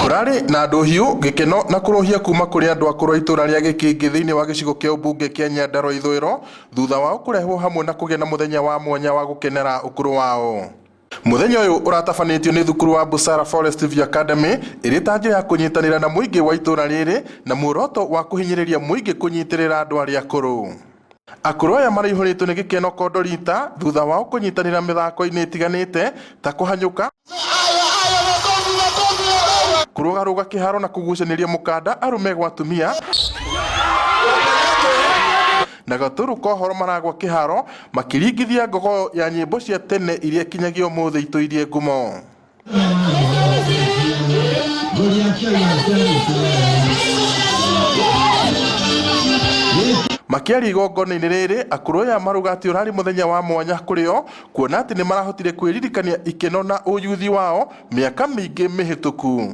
Kũrarĩ na ndũhiũ, gĩkeno na kũrũhia kuma kũrĩ andũ akũrũ a itũra rĩa Gĩkĩngĩ thĩinĩ wa gĩcigo kĩa ũmbunge kĩa Nyandarua ithũĩro thutha wao kũrehwo hamwe na kũgĩa na mũthenya wa mwanya wa gũkenera ũkũrũ wao. Mũthenya ũyũ ũratabanĩtio nĩ thukuru wa Busara Forest View Academy ĩrĩ ta njĩra ya kũnyitanĩra na mũingĩ wa itũra rĩrĩ na muoroto wa kũhinyĩrĩria mũingĩ kũnyitĩrĩra andũ arĩa akũrũ. Akũrũ aya maraihũrĩtwo nĩ gĩkeno kondorita thutha wao kũnyitanĩra mĩthako-inĩ ĩtiganĩte ta kũhanyũka, kũrũgarũga kĩharo na kũgucanĩria mũkanda arũme gwa atumia na gatũrũ kohoro maragwa kĩharo makĩringithia ngogoyo ya nyĩmbo cia tene iria kinyagia ũmũthĩ itũirie ngumo. Makĩaria igongona-inĩ rĩrĩ, akũrũ aya marauga atĩ ũrarĩ mũthenya wa mwanya kũrĩ o kuona atĩ nĩ marahotire kwĩririkania ikeno na ũyuthi wao mĩaka mĩingĩ mĩhĩtũku.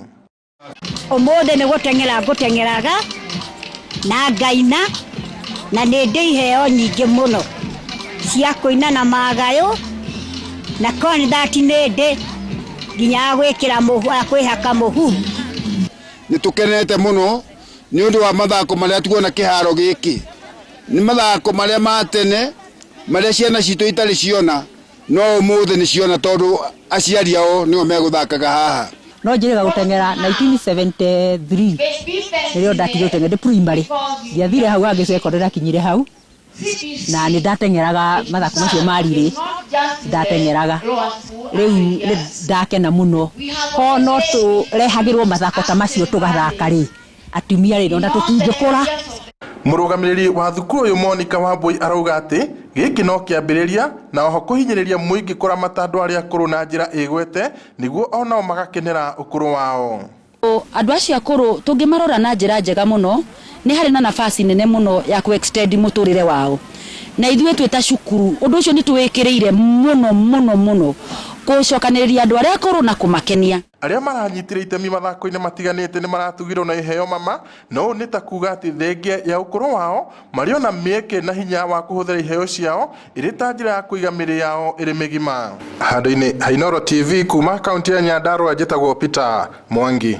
Ũmũthĩ nĩ gũteng'era ngũteng'eraga na ngaina na nĩ ndĩ iheo nyingĩ mũno cia kũina na magayũ na concert nĩ ndĩ nginya ya gwĩkĩra mũhu, ya kwĩhaka mũhu. Nĩ tũkenete mũno nĩ ũndũ wa mathako marĩa tuona kĩharo gĩkĩ. Nĩ mathako marĩa ma tene marĩa ciana citũ itarĩ ciona no ũmũthĩ nĩ ciona tondũ aciari ao nĩo megũthakaga haha. No njĩrĩga gũteng'era 1973 nĩrĩo ndatigire gũteng'era ndĩ primary, ndiathire hau hangĩ secondary ndakinyire hau na nĩ ndateng'eraga mathako macio ma relay ndateng'eraga rĩu nĩ ndakena mũno ko no tũrehagĩrwo mathako ta macio tũgathaka rĩ atumia rĩ ona tũtingĩkũra. Mũrũgamĩrĩri wa thukuru ũyũ Monica Wambui arauga atĩ gĩkĩ no kĩambĩrĩria na oho kũhinyĩrĩria mũingĩ kũramata andũ arĩa akũrũ na njĩra ĩgwete nĩguo onao magakenera ũkũrũ wao. Andũ acio akũrũ tũngĩmarora na njĩra njega mũno nĩ harĩ na nafasi nene mũno ya kũ extend mũtũrĩre wao na ithuĩ twĩ ta cukuru ũndũ ũcio nĩ tũwĩkĩrĩire mũno mũno mũno gũcokanĩrĩria andũ arĩa akũrũ na kũmakenia. Arĩa maranyitire itemi mathako-inĩ matiganĩte nĩ maratugirwo na iheo mama na ũũ nĩ ta kuga atĩ thengia ya ũkũrũ wao marĩ ona mĩeke na hinya wa kũhũthĩra iheo ciao ĩrĩ ta njĩra ya kũiga mĩrĩ yao ĩrĩ mĩgima. Handũ-inĩ ha Inooro TV kuma kaunti ya Nyandarua njĩtagwo Peter Mwangi.